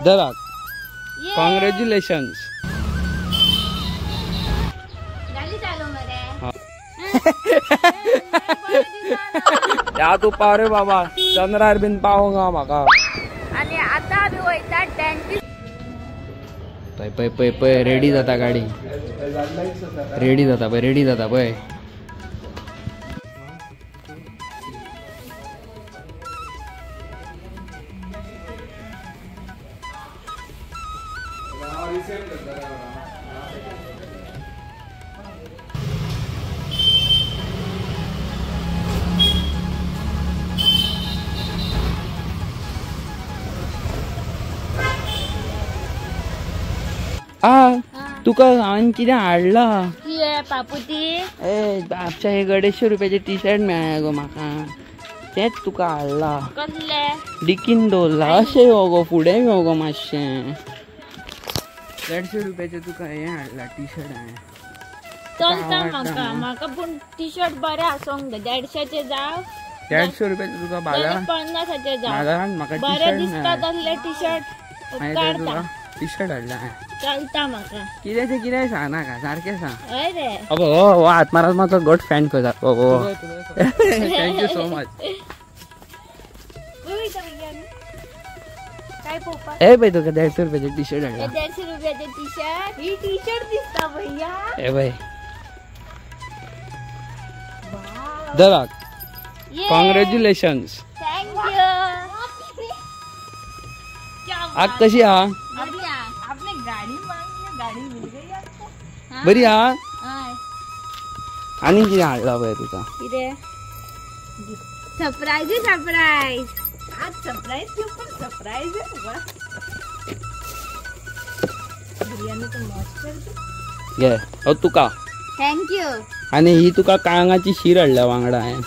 धरा, कॉंग्रॅच्युलेशन्स. या तू पाव रे बाबा, चंद्रार बीन पावोंक म्हाका. आणि आता आमी वयता डेंटिस्ट. पय पय पय पय रेडी जाता गाडी, रेडी जाता पय, रेडी जाता पय. तुका हांवें कितें हाडलां? पापुती ए बापच्या एक 250 रुपयाचे टी शर्ट मेळ्ळें गो म्हाका, तेंच तुका हाडलां. कसलें? डिकीन दवरलां. अशें यो गो फुडें यो गो मातशें. 150 रुपयाचें तुका हें हाडलां टी शर्ट हांवें. चलता म्हाका, म्हाका पूण टी शर्ट बरें आसूंक जाय. 150 जावं, 150 रुपयाचें तुका बाजारांत 50 जावं, बाजारांत म्हाका बरें दिसता तसलें टी शर्ट काडटा. टी शर्ट हाडलां. चलता म्हाका. कितें तें कितें सांग नाका, सारकें सांग. हय रे. अबो हो हात मारत मातसो गट फॅन करता. ओ thank you so much. ए पळय तुका 150 रुपयाचें टी शर्ट हाडलां. 150 रुपयाचें टी शर्ट? ही टी शर्ट दिसता भैया. ए पळय धरा, कॉंग्रॅच्युलेशन्स. Thank you. आज कशी हा? आपने गाड़ी मांगी, गाड़ी मिल गई आपको. बरी हा? आनी कितें हाडलां पळय तुका? कितें? Surprise surprise. आज सरप्राइज के ऊपर सरप्राइज है. वाह, बिरयानी तो मस्त है. घे हो तुका. Thank you. आनी ही तुका काळंगाची शीर हाडल्या वांगडा हांवें.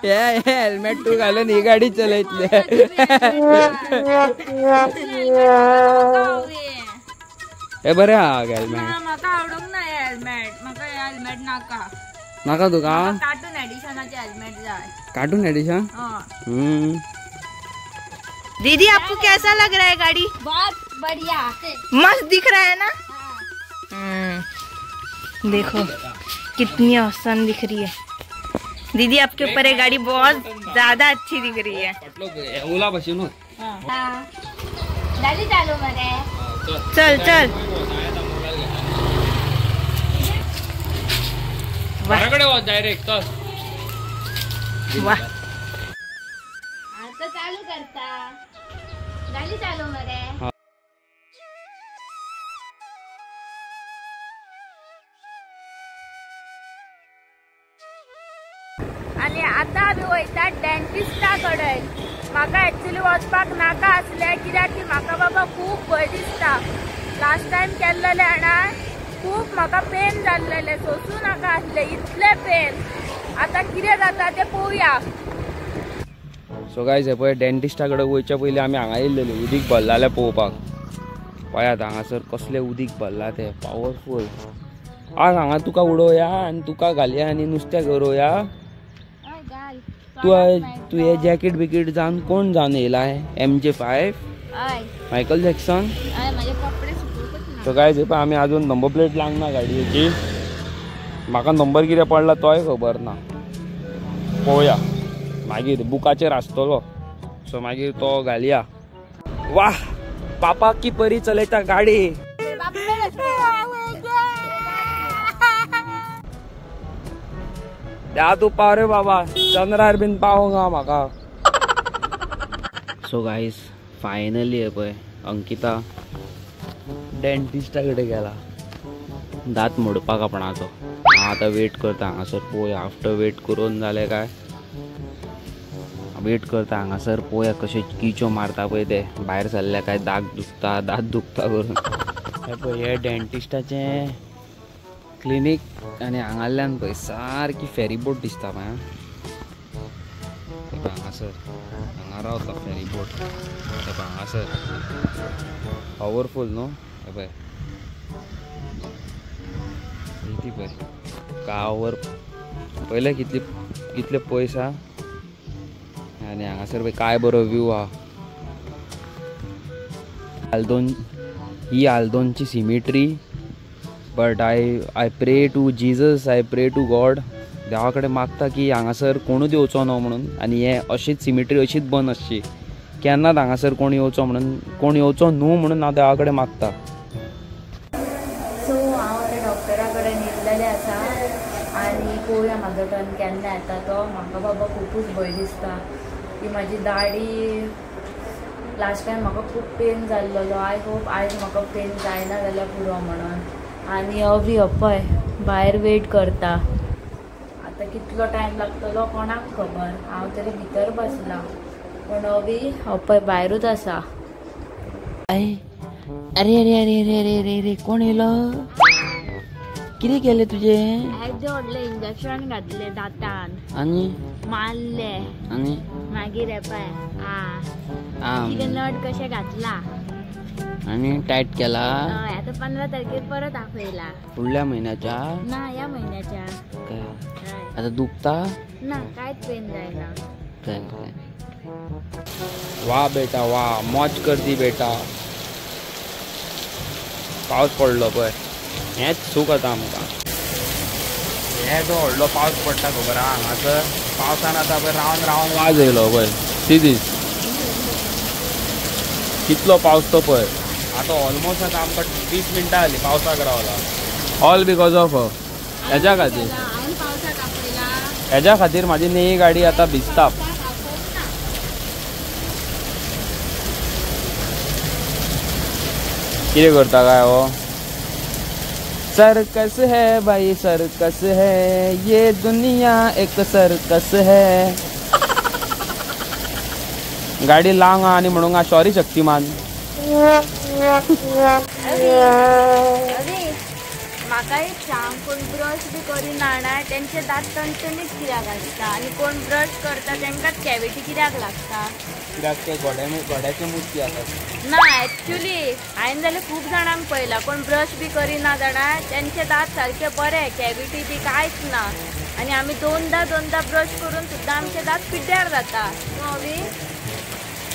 हे हेल्मेट तू घालून ही गाडी चलयतले. हे बरें हा हेल्मेट. म्हाका आवडूंक ना हेल्मेट, म्हाका हेल्मेट नाका. नाका तुका? कार्टून एडिशनाचे हेल्मेट जाय. Cartoon edition? दीदी आपको कैसा लग रहा है गाड़ी? बहुत बढ़िया, मस्त दिख रहा है ना? देखो कितनी औसम दिख रही है दीदी, आपके ऊपर ये गाड़ी बहुत ज्यादा अच्छी दिख रही है. चल चल डायरेक्ट. वाह, आता चालू करता. गाडी चालू मरे. आणि आता आमी वयता डेंटिस्टा कडेन. म्हाका एक्चुअली वचपाक नाका आसलें, कित्याक की म्हाका बाबा खूब भंय दिसता. लास्ट टायम केल्लेलें जाणा, खूब म्हाका पेन जाल्लेलें, सोसूं नाका आसलें इतलें पेन. आतां कितें जाता तें पळोवया. सो गायज हे पळय डेंटिस्टा कडेन वयच्या पयलीं आमी हांगा येयल्लेली उदीक भरलां जाल्यार पळोवपाक. पळयात हांगासर कसलें उदीक भरलां तें पावरफूल. आज हांगा तुका उडोवया आनी तुका घालया आनी नुस्त्याक गरोवया. तू तू हे जॅकेट बिकेट जावन कोण जावन येयला? MJ5 Michael Jackson. So guys हे पळय आमी अजून नंबर प्लेट लावंक ना गाडयेची. म्हाका नंबर कितें पडला तोय खबर ना. पळोवया मागीर बुकाचेर आसतलो. सो मागीर तो घालया. वाह, पापा की परी चलयता गाडी. त्या तू पाव रे बाबा, चंद्रार बीन पावोंक म्हाका. सो गायज फायनली हे पळय अंकिता डेंटिस्टा कडेन गेला दांत मोडपाक आपणाचो. हांव आतां वेट करता हांगासर पळोवया. आफ्टर वेट करून जालें काय वेट करता हांगासर पळोवया कशें किचो मारता पळय ते. भायर सरले काय दाग दुखता, दांत दुखता करून. हे पळय हे डेंटिस्टाचें क्लिनीक. आनी हांगाल्यान पळय सारकी फेरी बोट दिसता पळय. हांगासर हांगा रावता फेरी बोट. हे पळय हांगासर पावरफूल न्हू. हे पळय ती पळय कावर पयले कितले कितले पयस आहा. आनी हांगासर पळय काय बरो व्यू आहा. आल्दोन ही आल्दोनची cemetery. But I pray to Jesus, I pray to God, देवा कडेन मागता की हांगासर कोणूच येवचो न्हू म्हणून. आनी हे अशीच सिमिट्री अशीच बंद आसची, केन्नाच हांगासर कोण येवचो म्हणून, कोण येवचो न्हू म्हणून हांव देवा कडेन मागता. सो हांव आतां डॉक्टरा कडेन येयल्लेलें आसा आनी पळोवया म्हाजो टर्न केन्ना येता तो. म्हाका बाबा खुबूच भंय दिसता की म्हाजी दाडी लास्ट टायम म्हाका खूब पेन जाल्लो. I hope आयज म्हाका पेन जायना जाल्यार पुरो म्हणून. आनी अवी पळय भायर वेट करता. आतां कितलो टायम लागतलो कोणाक खबर. हांव तरी भितर बसलां पूण अवी पळय भायरूच आसा. अरे अरे अरे अरे अरे अरे अरे कोण येयलो? कितें केलें तुजें? व्हडलें इंजेक्शन घातलें दांतान आनी मारलें आनी मागीर पळय कितें नट कशें घातला आनी टायट केला. हय आतां 15 तारखेर परत आपयला. फुडल्या म्हयन्याच्या? ना ह्या म्हयन्याच्या. आतां दुखता? ना कांयच पेन जायना. वा बेटा वा, मौज कर दी बेटा. पावस पडलो पळय, हेंच सूख आतां आमकां. हे जो व्हडलो पावस पडटा खबर आहा हांगासर. पावसान आतां पळय रावन रावन वाज येयलो पळय. सी दीस कितलो पावस तो पळय. आतां ऑलमोस्ट आतां आमकां 20 मिनटां जालीं पावसाक रावला. ऑल because of हेज्या खातीर, हेज्या खातीर म्हाजी नेही गाडी आतां भिजता. कितें करता काय हो? सर्कस है भाई सर्कस है, ये दुनिया एक सर्कस है. गाडी लांग आनी म्हणूंक सॉरी शक्तिमान. म्हाका एक सांग, कोण ब्रश बी करिना ना तेंचे दांत टणटणीत कित्याक आसता आनी कोण ब्रश करता तेंकां कॅविटी कित्याक लागता? कित्याक ते घोड्याचे मुर्ती आसात ना. एक्चुली हांवें जाल्यार खूब जाणांक पळयला कोण ब्रश बी करिना जाणा तेंचे दांत सारके बरे, कॅविटी बी कांयच ना. आनी आमी दोनदा दोनदा ब्रश करून सुद्दां आमचे दांत पिड्ड्यार जाता.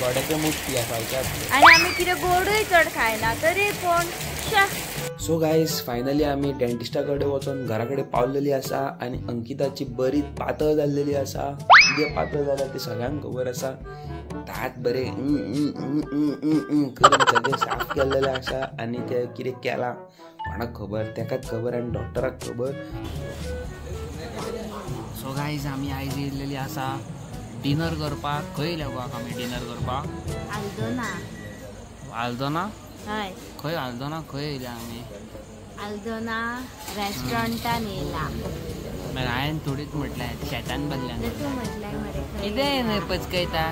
घोड्याचे मुर्ती आसा आनी आमी कितें गोडूय चड खायना तरी पूण. सो गायज फायनली आमी डेंटिस्टा कडेन वचोन घरा कडेन पावलेली आसा आनी अंकिताची बरी पातळ जाल्लेली आसा. कितें पातळ जाल्या तें सगळ्यांक खबर आसा. दांत बरे करून सगळें साफ केल्लेलें आसा आनी तें कितें केलां कोणाक खबर, तेकाच खबर आनी डॉक्टराक खबर. सो गायज आमी आयज येयल्लेली आसा डिनर करपाक. खंय येयल्या गो आमी डिनर करपाक? आल्दोना. आल्दोना? हय. खंय आल्दोना? खंय येयल्या आमी? आल्दोना रेस्टॉरंटान येयला. मागीर हांवें थोडीच म्हटलें शेतान बदल्या. तूं म्हटलें मरे कितें न्हय पचकयता.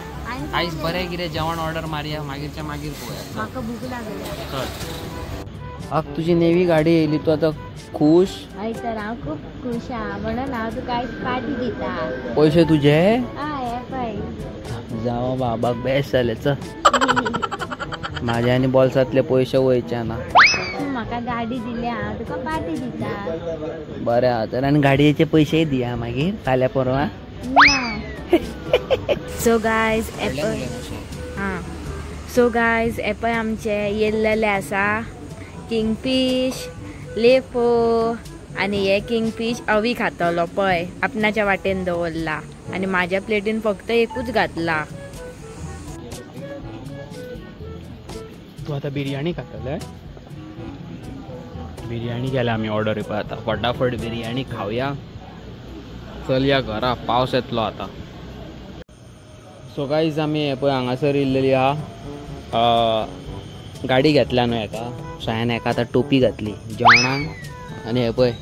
आयज बरें कितें जेवण ऑर्डर मारया, मागीरच्या मागीर पळोवया. म्हाका भूक लागल्या. चल आग तुजी नेवी गाडी येयली, तूं आतां खूश? हय तर हांव खूब खूश आहा म्हणून हांव तुका आयज पार्टी दिता. पयशे तुजे? हय पळय. जावं बाबाक बेस्ट जालें. चल म्हाज्या आनी बोल्सांतले पयशे वयचे ना. तूं म्हाका गाडी दिल्या, हांव तुका पार्टी दिता. बरें आहा तर. आनी गाडयेचे पयशेय दिया मागीर फाल्यां परवां. सो गायज हां, सो गायज एपय आमचे येयल्लेले आसा किंगफीश, लेपो आनी हे किंगफीश अवी खातलो पळय आपणाच्या वाटेन दवरला आनी म्हाज्या प्लेटीन फक्त एकूच घातला. तूं आतां बिरयानी खातले? बिरयानी केल्या आमी ऑर्डर पळय. आतां फटाफट बिरयानी खावया, चल या घरा, पावस येतलो आतां. सो गायज आमी हे पळय हांगासर येयल्लेली आहा. गाडी घेतल्या न्हू हेका, सो हांवें हेका आतां टोपी घातली जेवणाक. आनी हे पळय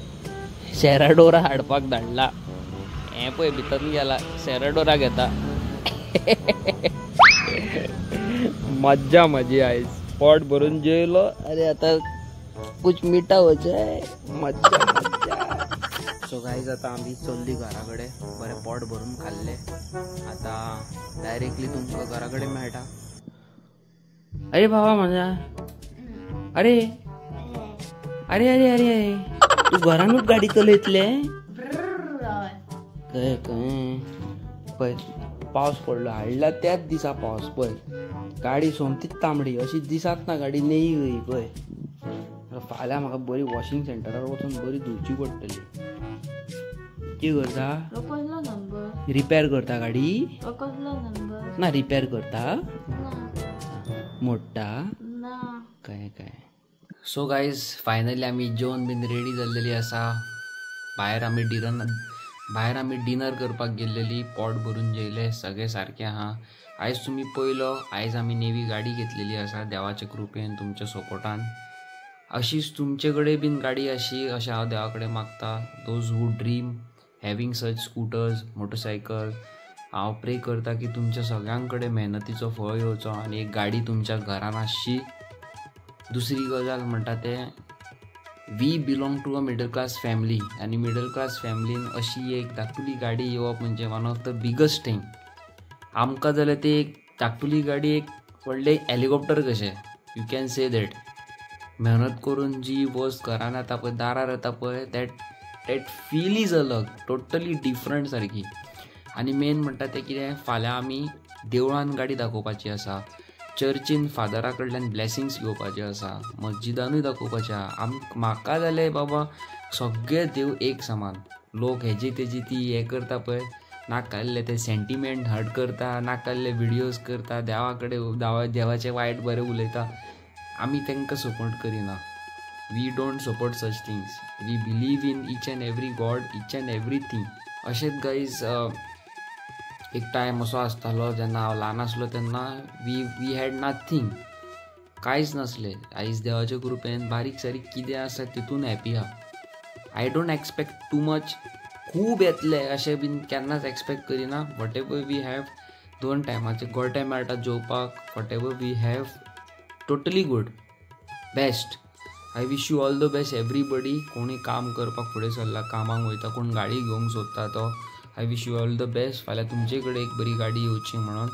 सेराडोरा हाडपाक धाडला. हें पळय भितर गेला सेराडोरा घेता. मज्जा म्हजी आयज, पोट भरून जेवलो. अरे आतां कुछ मिठा हो जाय, मज्जा मज्जा. सो गायज आतां आमी चल्ली घरा कडेन, बरें पोट भरून खाल्लें. आतां डायरेक्टली तुमकां घरा कडेन मेळटा. अरे बाबा म्हज्या, अरे अरे अरे अरे अरे तूं घरानूच गाडी चलयतले? खंय खंय पळय पावस पडलो, हाडला त्याच दिसा पावस. पळय गाडी सोमतीच तांबडी अशी दिसात ना, गाडी नेई गई. पळय फाल्यां म्हाका बरी वॉशिंग सेंटरार वचून बरी धुवची पडटली. कितें करता? रिपेर करता गाडी? ना रिपेर करता, मोडटा काय काय. सो गायज फायनली आमी जेवन बीन रेडी जाल्लेली आसा. भायर आमी डिनर करपाक गेल्लेली, पोट भरून जेयले सगळे सारके आहा. आयज तुमी पयलो, आयज आमी नेवी गाडी घेतलेली आसा देवाच्या कृपेन, तुमच्या सपोर्टान. अशीच तुमचे कडेन बीन गाडी अशी अशें हांव देवा कडेन मागता. Those who dream having such scooters, motorcycle, हांव प्रे करता की तुमच्या सगळ्यां कडेन मेहनतीचो फळ येवचो आनी एक गाडी तुमच्या घरान आसची. दुसरी गजाल म्हणटा ते, we belong to a middle class family आनी मिडल क्लास फॅमिलीन अशी एक धाकटुली गाडी येवप म्हणजे one of the biggest thing. आमकां जाल्यार ती एक धाकटुली गाडी एक व्हडलें हेलिकॉप्टर कशें, you can say that. मेहनत करून जी वस्त घरान येता पळय, दारार येता पळय, that that feel is अलग, टोटली डिफरंट सारकी. आनी मेन म्हणटा तें कितें, फाल्यां आमी देवळान गाडी दाखोवपाची आसा, चर्चीन फादरा कडल्यान ब्लेसिंग्स घेवपाचे आसा, मस्जिदानूय दाखोवपाचें आसा. म्हाका जाल्यार बाबा सगळे देव एक समान. लोक हेजी तेजी ती हें करता पळय, नाकाल्ले ते सेंटिमेंट हर्ट करता, नाकाल्ले विडियोज करता, देवा कडेन देवाचें वायट बरें उलयता. आमी तांकां सपोर्ट करिना. We don't support such things. We believe in each and every God, each and everything. अशेंच गायज एक टायम असो आसतालो जेन्ना हांव ल्हान आसलो तेन्ना we had nothing, कांयच नासलें. आयज देवाच्या कृपेन बारीक सारीक कितें आसा तितून हॅपी आहा. I don't expect too much, खूब येतलें अशें बीन केन्नाच एक्सपेक्ट करिना. What ever we have, दोन टायमाचे गोटे मेळटा जेवपाक, whatever we have totally good, best. I wish you all the best everybody. कोणी काम करपाक फुडें सरला, कामाक वयता, कोण गाडी घेवंक सोदता तो, I wish you all the best. फाल्यां तुमचे कडेन एक बरी गाडी येवची म्हणून.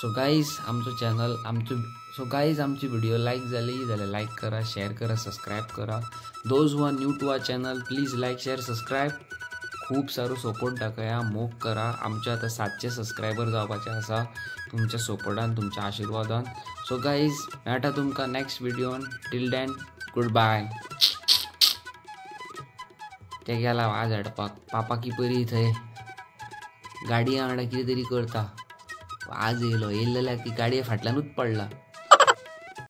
सो गायज आमचो चॅनल, आमचो सो गायज आमची व्हिडिओ लायक जाली जाल्यार लायक करा, शेअर करा, सबस्क्रायब करा. Those who are new to our channel please like, share, subscribe. खूब सारो सपोर्ट दाखया, मोग करा. आमचे आतां 700 सबस्क्रायबर जावपाचे आसा तुमच्या सपोर्टान, तुमच्या आशिर्वादान. सो गायज मेळटा तुमकां next व्हिडियोन. Till then good bye. ते गेला वाज हाडपाक, पापा की परी थंय गाडी वांगडा कितें तरी करता. वाज येयलो, येयलो जाल्यार ती गाडये फाटल्यानूच पडला.